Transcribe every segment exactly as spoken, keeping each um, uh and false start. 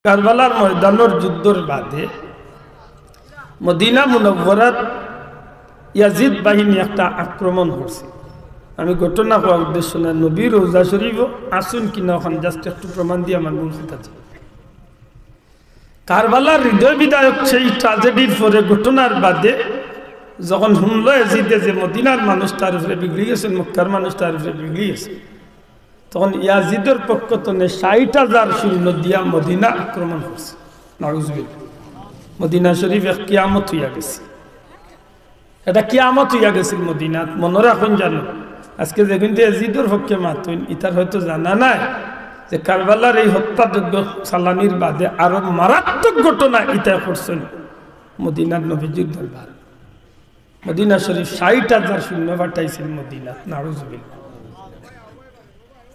কারবালার ময়দানর যুদ্ধর বাদে মদিনা মুনাওয়ারাত ইয়াজিদ বাহিনী একটা আক্রমণ করছে। আমি ঘটনা কওয়ার উদ্দেশ্য না, নবীর রওজা শরীফও আছইন কিনা ওখান just একটু প্রমাণ দিয়া আমার মূল কথা চাই। কারবালার হৃদয় বিদারক সেই ট্র্যাজেডির পরে ঘটনার বাদে যখন হুনলো ইয়াজিদে যে মদিনার মানুষ তার উপরে বিগড়ি গেছে, মক্কার মানুষ তার উপরে বিগড়ি গেছে, তখন ইয়াজিদর পক্ষ তনে ষাইট হাজার সৈন্য দিয়া মদিনা আক্রমণ করছে। নাউজুবিল্লাহ। মদিনা শরীফ এক কিয়ামত অইয়া গেছে। এটা কিয়ামত অইয়া গেছিল মদিনাত। মনো রাখইন জানো, আজকে যেগুইন্তে ইয়াজিদর পক্ষে মাতইন, ইতার হয়তো জানা নাই যে কারবালার এই হত্যাযজ্ঞ চালানির বাদে আরো মারাত্মক ঘটনা ইতায় করছইন মদিনার নবীজির দরবার। মদিনা শরীফ ষাইট হাজার সৈন্য পাঠাইছিল মদিনাত। নাউজুবিল্লাহ।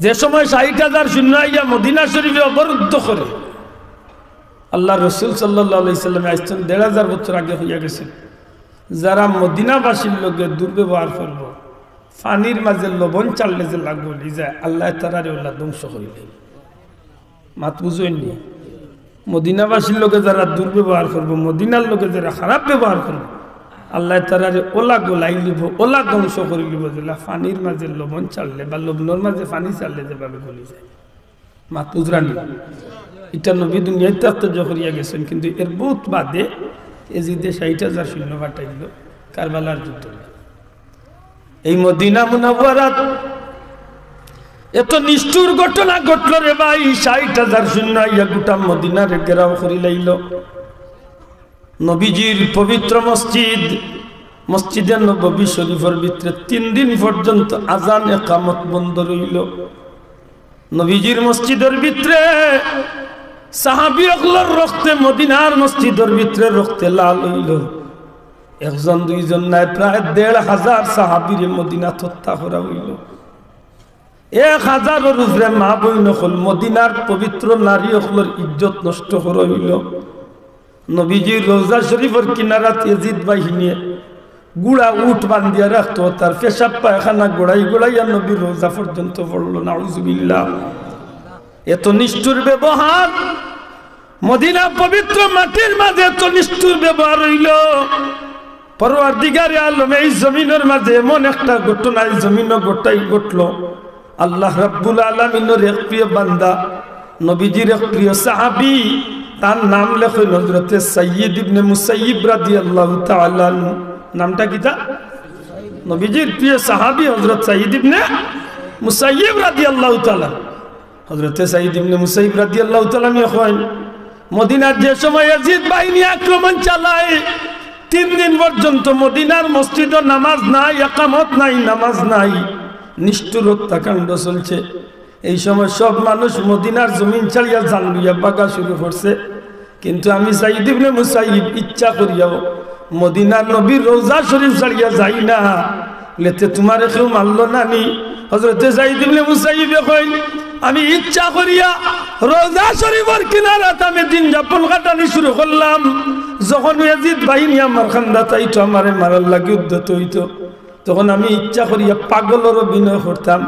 যে সময় ষাইট হাজার সৈন্য আইয়া মদিনা শরীফে অবরুদ্ধ করে, আল্লাহর রসুল সাল্লাল্লাহু আলাইহি সাল্লামে আইছইন দেড় হাজার বছর আগে অইয়া গেছে, যারা মদিনাবাসীর লগে দুর্ব্যবহার করবো, পানির মাঝে লবণ ছাড়লে যেলা গলি যায়, আল্লায় তারারে অলা ধ্বংস করিলাইবো। মাত বুঝইন নি? মদিনাবাসীর লগে যারা দুর্ব্যবহার করবো, মদিনার লগে যারা খারাপ ব্যবহার করবো, আল্লায় তারারে অলা গলাইলিবো, অলা ধ্বংস করিলিবো, যেলা পানির মাঝে লবণ ছাড়লে বা লবণর মাঝে পানি ছাড়লে যেভাবে গলি যায়। মাত বুঝরা নি? ইটা নবী দুনিয়াত থাকতে যা করিয়া গেছইন, কিন্তু এর বউত বাদে ইয়াজিদে ষাইট হাজার সৈন্য পাঠাইল কারবালার যুদ্ধ। এই মদিনা মুনাওয়ারাত এত নিষ্ঠুর ঘটনা ঘটলো রে ভাই, ষাইট হাজার সৈন্য আইয়া গোটা মদিনারে ঘেরাও করিলাইল। নবীজির পবিত্র মসজিদ, মসজিদে নববী শরীফর ভিতরে তিন দিন পর্যন্ত আজান একামত বন্ধ রইল। নবীজির মসজিদর ভিতরে সাহাবী অকলর রক্তে মদিনার মসজিদর ভিতরে রক্তে লাল অইল। একজন দুইজন নায়, প্রায় দেড় হাজার সাহাবীরে মদিনাত হত্যা করা অইল। এক হাজারর উপরে মা বইন অকল, মদিনার পবিত্র নারী অকলর ইজ্জত নষ্ট করা অইল। নবীজির রওজা শরীফর কিনারাত ইয়াজিদ বাহিনীয়ে ঘোড়া উট বান্ধিয়া রাখতো, তার পেশাব পায়খানা গড়াই গড়াইয়া নবীর রওজা পর্যন্ত পড়লো। নাউজুবিল্লাহ। এত নিষ্ঠুর ব্যবহার, মদিনা পবিত্র মাটির মাঝে এত নিষ্ঠুর ব্যবহার অইল। পরওয়ারদিগারে আলম এই জমিনর মাঝে এমন একটা ঘটনা এই জমিনো ঘটাই ঘটলো। আল্লাহ রাব্বুল আলামিনর এক প্রিয় বান্দা, নবীজির এক প্রিয় সাহাবী, তার নাম লেখইন হযরতে সাইয়্যিদ ইবনে মুসাইয়্যিব রাদিয়াল্লাহু তাআলা আনহু। নামটা কিতা? নবীজির প্রিয় সাহাবী হযরত সাইয়্যিদ ইবনে মুসাইয়্যিব রাদিয়াল্লাহু তাআলা। হযরতে সাইয়্যিদ ইবনে মুসাইয়্যিব রাদিয়াল্লাহু তাআলা আনহু কইন, মদিনার যে সময় ইয়াজিদ বাহিনী আক্রমণ চালায়, তিন দিন পর্যন্ত মদিনার মসজিদো নামাজ নাই, একামত নাই, নামাজ নাই, নিষ্ঠুর হত্যাকাণ্ড চলছে। এই সময় সব মানুষ মদিনার জমিন ছাড়িয়া জান লইয়া ভাগা শুরু করছে। কিন্তু আমি সাইয়্যিদ ইবনে মুসাইয়্যিব ইচ্ছা করিয়াও মদিনার নবীর রওজা শরীফ ছাড়িয়া যাই না। লেতে তুমারে কেউ মারলো না নি? হযরতে সাইয়্যিদ ইবনে মুসাইয়্যিবে কইন, আমি ইচ্ছা করিয়া রওজা শরীফর কিনারাত আমি দিন যাপন কাটানি শুরু করলাম। যখন ইয়াজিদ বাহিনী আমার কান্দাত আইতো, আমারে মারার লাগি উদ্যত অইতো, তখন আমি ইচ্ছা করিয়া পাগলর অভিনয় করতাম।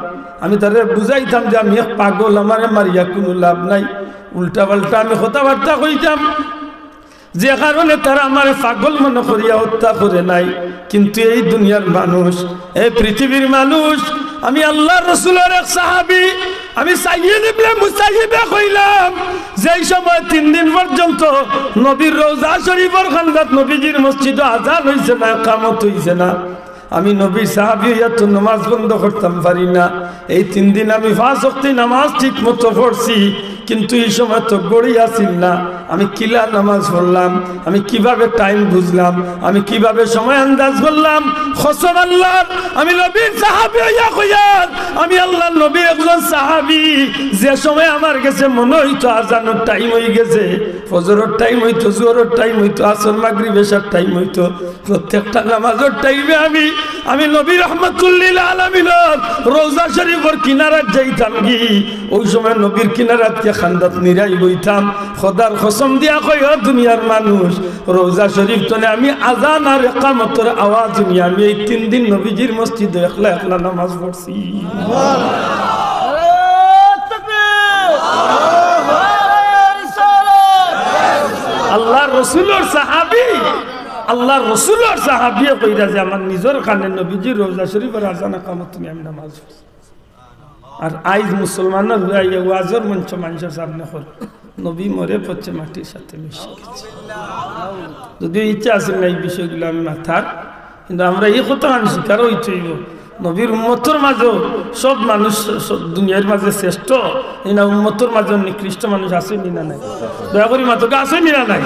আমি তারে বুঝাইতাম যে আমি এক পাগল, আমারে মারিয়া কুনু লাভ নাই, উল্টা পাল্টা আমি কথাবার্তা কইতাম, যে কারণে তারা আমারে পাগল মনো করিয়া হত্যা করে নাই। কিন্তু এই দুনিয়ার মানুষ, এই পৃথিবীর মানুষ, আমি আল্লাহর রসুলর এক সাহাবী, আমি সাইয়্যিদ ইবনে মুসাইয়্যিবে কইলাম, যেই সময় তিন দিন পর্যন্ত নবীর রওজা শরীফর কান্দাত নবীজির মসজিদো আজান অইছে না, একামত অইছে না, আমি নবীর সাহাবী অইয়া তো নামাজ বন্ধ করতাম পারি না। এই তিন দিন আমি পাঁচ ওয়াক্ত নামাজ ঠিক মতো পড়ছি, কিন্তু এই সময় তো ঘড়ি আছিল না। আমি কিলা নামাজ পড়লাম, আমি কিভাবে টাইম বুঝলাম, আমি কিভাবে সময় আন্দাজ করলাম? কসম আল্লাহর, আমি নবীর সাহাবী অইয়া কইয়ার, আমি আল্লাহর নবীর একজন সাহাবী। যে সময় আমার গেছে মনো অইতো আজানর টাইম অই গেছে, ফজরর টাইম অইতো, জোহরর টাইম অইতো, আসর, মাগরিব, এশার টাইম অইতো, প্রত্যেকটা নামাজর টাইমে আমি, আমি নবী রহমাতুল্লিল আলামিনর রওজা শরীফর কিনারাত যাইতাম গি। ওই সময় নবীর কিনারাত গিয়া কান্দাত নিরাই বইতাম। খোদার কসম দিয়া কই, ও দুনিয়ার মানুষ, রওজা শরীফ তনে আমি আজান আর একামতর আওয়াজ হুনিয়া আমি এই তিন দিন নবীজির মসজিদো একলা একলা নামাজ পড়ছি। রসুলর সাহাবী, আল্লার রসুলর সাহাবীয়ে কইরা যে আমার নিজর কানে নবীজির রওজা শরীফর আজান আকামত হুনি আমি নামাজ পড়ছি। আর আইজ মুসলমানর হুয়াইয়া ওয়াজর মঞ্চ মানষর সামনে কর, নবী মরে পচে মাটির সাথে মিশে গেছে। যদিও ইচ্ছা আছিল না এই বিষয়গুলা আমি মাতার, কিন্তু আমরা ই কথাখান স্বীকার অইতে অইবো। নবীর উম্মতর মাঝেও সব মানুষ, সব দুনিয়ার মাঝে শ্রেষ্ঠ, ই না উম্মতর মাঝে নিকৃষ্ট মানুষ আছে নি না নাই? দয়া করি মাতউক্কা, আছে নি না নাই?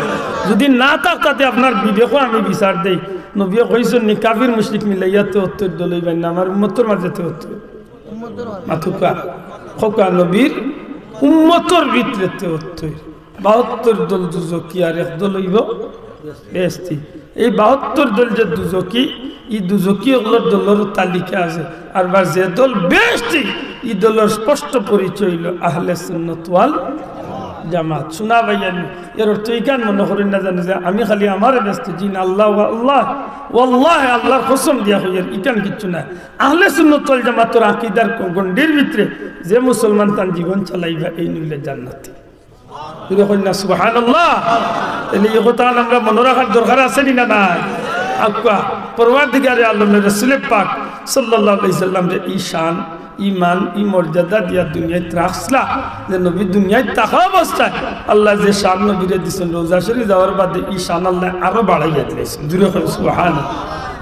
যুদি না থাকতা তে আপনার বিবেকো আমি বিচার দেই। নবীয়ে কইছইন নি, কাফির মুশরিক মিলাইয়া তেহত্তইর দল অইবা না, আমার উম্মতর মাঝে তেহত্তইর। মাতউক্কা, কউক্কা নবীর উম্মতর ভিতরে তেহত্তইর। বাহাত্তইর দল দুজখি আর এক দল অইবো বেহেস্তি। এই বাহাত্তইর দল যে দুজখি, ই দুজখি অকলর দলর তালিকা আছে। আর বা যে দল বেহেস্তি, ই দলর স্পষ্ট পরিচয় অইলো আহলে সুন্নত ওয়াল জামাত। হুনা ভাইয়াইন, এর অর্থ ইখান মনো করইন না জানি যে আমি খালি আমারে বেহেস্তি, জি না, আল্লাহ, আল্লাহ, ওয়াল্লাহি আল্লার কসম দিয়া কইয়ার, ইখান কিচ্ছু নায়। আহলে সুন্নত ওয়াল জামাতর আকিদার গ-, গণ্ডির ভিতরে যে মুসলমান তান জীবন চালাইবা, এইন অইলে জান্নাতি। জুরে কইন না সুবহানাল্লাহ। তাইলে ই কথাখান আমরা মনো রাখার দরকার আছে নি না নাই? আউক্কা, পরওয়ারদিগারে আলমে রসুলে পাক সাল্লাল্লাহু আলাইহি সাল্লামরে ই শান, ই মান, ই মর্যাদা দিয়া দুনিয়াত রাখছলা, যে নবী দুনিয়াত থাকা অবস্থায় আল্লায় যে শান নবীরে দিছইন, রওজা শরীফ যাওয়ার বাদে ই শান আল্লায় আরো বাড়াইয়া দিলাইছইন। জুরে কইন সুবহানাল্লাহ।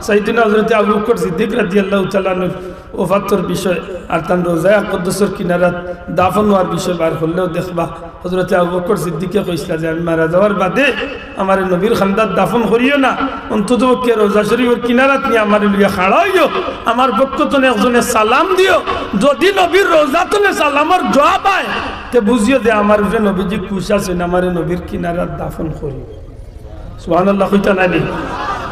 সাইয়েদনা হযরতে আবু বকর সিদ্দিক রাদিয়াল্লাহু তাআলা আনহুর ওফাতর বিষয় আর তান রওজায়ে আকদসর কিনারাত দাফন অওয়ার বিষয় বার করলেও দেখবা, হযরতে আবু বকর সিদ্দিকে কইছলা যে, "আমি মারা যাওয়ার বাদে আমারে নবীর কান্দাত দাফন করিও না, অন্ততপক্ষে রওজা শরীফর কিনারাত নিয়া আমারে লইয়া খাড়া অইও, আমার পক্ষ তনে একজনে সালাম দিও, যুদি নবীর রওজা তনে সালামর জুয়াব আয়, তে বুঝিও যে আমার উপরে নবীজি খুশ আছইন, আমারে নবীর কিনারাত দাফন করিও।" সুবহানাল্লাহ কইতা নায় নি?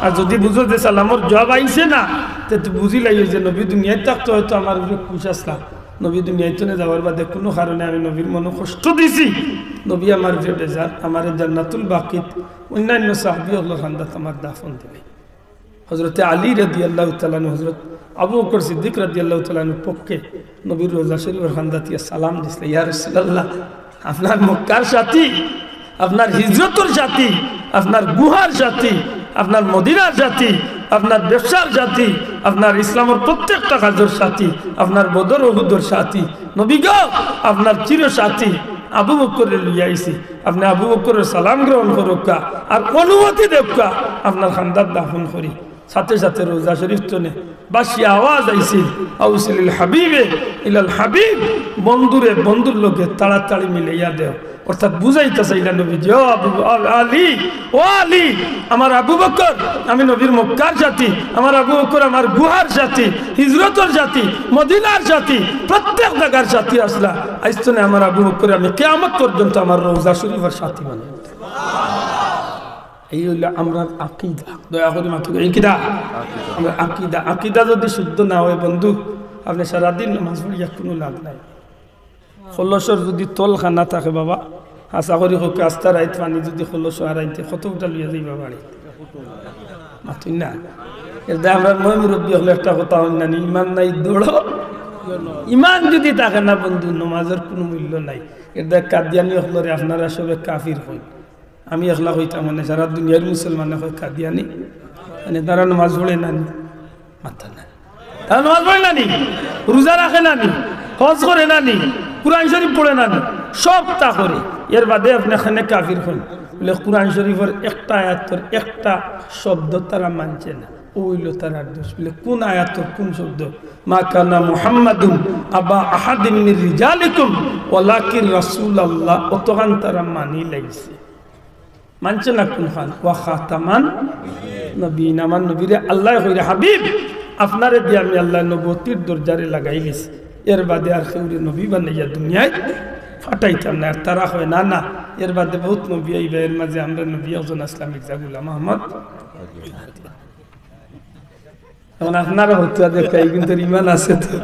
আর যুদি বুঝো যে সালামর জুয়াব আইছে না, তে তো বুঝিলাইও যে নবী দুনিয়াত থাকতে হয়তো আমার উপরে খুশ আছলা, নবী দুনিয়াত তনে যাওয়ার বাদে কুনু কারণে আমি নবীর মনো কষ্ট দিছি, নবী আমার উপরে বেজার, আমারে জান্নাতুল বাকিত অইন্যান্য সাহাবী অকলর কান্দাত আমার দাফন দিলাইন। হযরতে আলী রাদিয়াল্লাহু তাআলা আনহু, হযরত আবু বকর সিদ্দিক রাদিয়াল্লাহু তাআলা আনহুর পক্ষে নবীর রওজা শরীফর কান্দাত গিয়া সালাম দিছলা, "ইয়া রাসূলুল্লাহ, আপনার মক্কার সাথী, আপনার হিজরতর সাথী, আপনার গুহার সাথী, আপনার মদিনার সাথী, আপনার ব্যবসার সাথী, আপনার ইসলামর প্রত্যেকটা কাজর সাথী, আপনার বদর উহুদর সাথী, নবী গো, আপনার চির সাথী আবু বকররে লইয়া আইছি, আপনে আবু বকরর সালাম গ্রহণ করউক্কা, আর অনুমতি দেউক্কা, আপনার কান্দাত দাফন করি।" সাথে সাথে রওজা শরীফ তনে বাঁশি আওয়াজ আইছিল, "আউসিলিল হাবিবে ইলাল হাবিব", বন্ধুরে বন্ধুর লগে তাড়াতাড়ি মিলাইয়া দেও। অর্থাৎ বুঝাইতা চাইলা নবীজি, "ও আবু, আ-, আলী, ও আলী, আমার আবু বকর, আমি নবীর মক্কার সাথী, আমার আবু বকর আমার গুহার সাথী, হিজরতর সাথী, মদিনার সাথী, প্রত্যেক জাগার সাথী আছলা। আইজ তনে আমার আবু বকররে আমি কিয়ামত পর্যন্ত আমার রওজা শরীফর সাথী বানাই।" এই অইলো আমরার আকিদা। দয়া করি মাতউক্কা, এই কিতা? আমরার আকিদা। আকিদা যুদি শুদ্ধ না অয় বন্ধু, আপনে সারাদিন নামাজ পড়িয়া কুনু লাভ নাই। কলসর যুদি তলখানা থাকে বাবা, আশা করি কউক্কা আস্তা রাইত পানি যুদি কলসো হারাইতে, কতকটা লইয়া যাইবা বাড়ি? মাতইন না। এরদায় আমরার ময়-মুরব্বি অকলে একটা কথা কইন না নি, "ইমান নাই দৌড়ো।" ইমান যুদি থাকে না বন্ধু, নামাজর কুনু মূল্য নাই। এরদায় কাদিয়ানি অকলরে আপনারা সবে কাফির কইন। আমি একলা কইতাম না, সারা দুনিয়ার মুসলমানে কয় কাদিয়ানি, মানে তারা নামাজ পড়ে না নি, মাতইন না। তারা নামাজ পড়ে না নি, রোজা রাখে না নি, হজ করে না নি, কোরআন শরীফ পড়ে না নি, সবতা করে। এরবাদে আপনে কেনে কাফির কইন? বলে কোরআন শরীফর একটা আয়াতর একটা শব্দ তারা মানছে না, অউ অইলো তারার দোষ। বলে কুন আয়াতর কুন শব্দ? "মা কানা মুহাম্মাদুন আবা আহাদিম মির রিজালিকুম ওয়ালাকিন রাসূলুল্লাহ", অতখান তারা মানিলাইছে। মানছে না কুনখান? "ওয়া খাতামান নবীন", আমার নবীরে আল্লায় কইরা, "হাবিব, আপনারে দিয়া আমি আল্লায় নবুয়তির দরজারে লাগাইলিছি, এরবাদে আর কেউরে নবী বানাইয়া দুনিয়াত পাঠাইতাম না।" আর তারা কয়, "না, না, এরবাদে বউত নবী আইবা, এরমাঝে আমরার নবী একজন আছলা মির্জা গোলাম আহমদ।" এখন আপনারা হতুয়া দেখা, ইগুনতর ইমান আছে তো?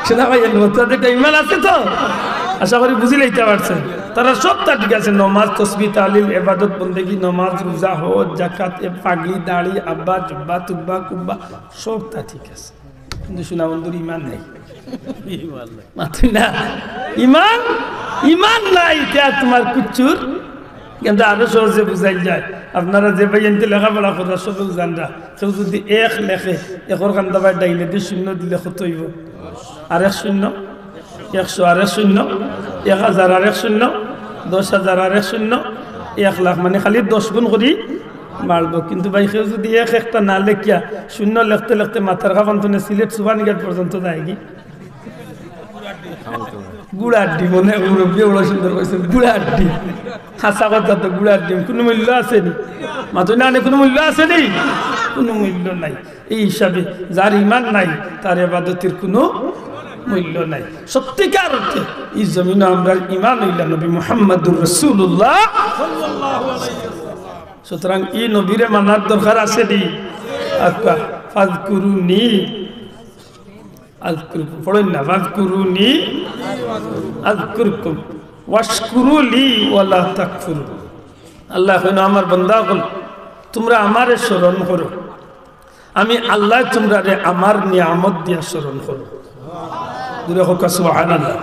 শোনা ভাই, হতুয়া দেখা ইমান আছে তো? আশা করি বুঝিলাইতা পারছইন। তারা সবতা ঠিক আছে, নমাজ, তসবিহ, তাহলিল, এবাদত, বন্দেগি, নমাজ, রোজা, হজ, যাকাত, এ পাগড়ি, দাড়ি, আব্বা, জুব্বা, তুব্বা, কুব্বা, সবতা ঠিক আছে। কিন্তু শোনা বন্ধুর ইমান নাই। মাতইন না। ইমান, ইমান নাই, ইটা তুমার কুচ্ছুর কিন্তু আরো সহজে বুঝাইল যায়। আপনারা যে ভাইয়াইন্তে লেখাপড়া কররা সবে জানরা, কেউ যুদি এক লেখে, একর কান্দা বায় ডাইনেদি শূন্য দিলে কত অইবো? আরেক শূন্য, একশো আরেক শূন্য, এক হাজার আরেক শূন্য, দশ হাজার আরেক শূন্য, এক লাখ, মানে খালি দশ গুণ করি বাড়বো। কিন্তু ভাই, কেউ যুদি এক একটা না লেখিয়া শূন্য লেখতে লেখতে মাথার কাফন তনে সিলেট সুবর্ণঘাট পর্যন্ত যায়গি, গুড়ার ডিম, মানে মুরব্বী বড় সুন্দর কইছইন, গুড়ার ডিম। হাছা কথা তো, গুড়ার ডিম কুনু মূল্য আছে নি? মাতইন না নি, কুনু মূল্য আছে নি? কুনু মূল্য নাই। এই হিসাবে যার ইমান নাই, তার ইবাদতের কুনু মূল্য নাই। সত্যিকার অর্থে এই জমিনো আমরার ইমান অইলা নবী মুহাম্মাদুর রাসূলুল্লাহ। সুতরাং এই নবীরে মানার দরকার আছে নি? আচ্ছা, ফাযকুরুনি আযকুরকুম। পড়ইন না, "ফাযকুরুনি আযকুরকুম, ওয়াশকুরু লি ওয়ালা তাকফুরুন।" আল্লায় কইন, "আমার বান্দা অকল, তুমরা আমারে স্মরণ করো, আমি আল্লায় তুমরারে আমার নিয়ামত দিয়া স্মরণ করমু।" জোরে কউক্কা সুবহানাল্লাহ।